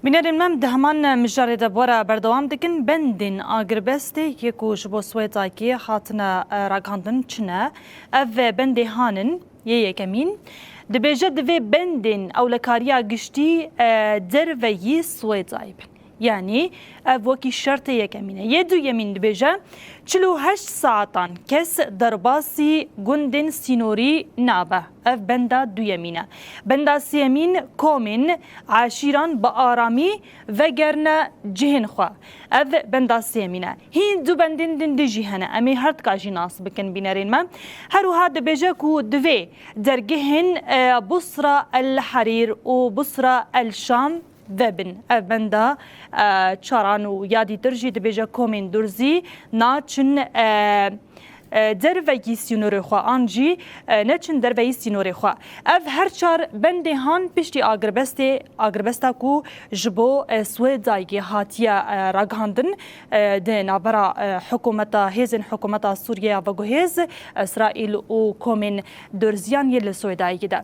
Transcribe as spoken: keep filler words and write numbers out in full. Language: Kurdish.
Bînerên me, em di heman mijarê de bi we re berdewam dikin. Bendên agirbestê yê ku ji bo Swêdayê hatine, e, ragihandin çi ne? Ev bendê han in, yê yekemîn. Dibêje divê bendên ewlekariya giştî, e, derveyî Swêdayê bin. Yanî ev wekî şertê yekemîn e. Yê duyemîn dibêje, çil û heşt saetan kes derbasî gundên sînorî nabe. Ev benda duyemîn e. Benda sêyemîn, komên, eşîran bi aramî vegerine cihên xwe. Ev benda sêyemîn e. Hîn du bendên din dî jî hene. Em ê her tika jî nas bikin bînerên me. Her wiha dibêje ku divê dergehên, e, Busra El Herîr û Busra El Şam vebin. Ev benda, e, çaran û ya dîtir jî dibêje komên Durzî naçin, e, e, derveyî sînorê xwe an jî, e, neçin derveyî sînorê xwe. Ev her çar bendê han piştî agirbestê, agirbesta ku ji bo, e, Swêdayê hatiye, e, ragihandin, e, di navbera, e, hikûmeta, hêzên hikûmeta Sûriyeya veguhêz, Îsraîl û komên Durziyan yê li Swêdayê de.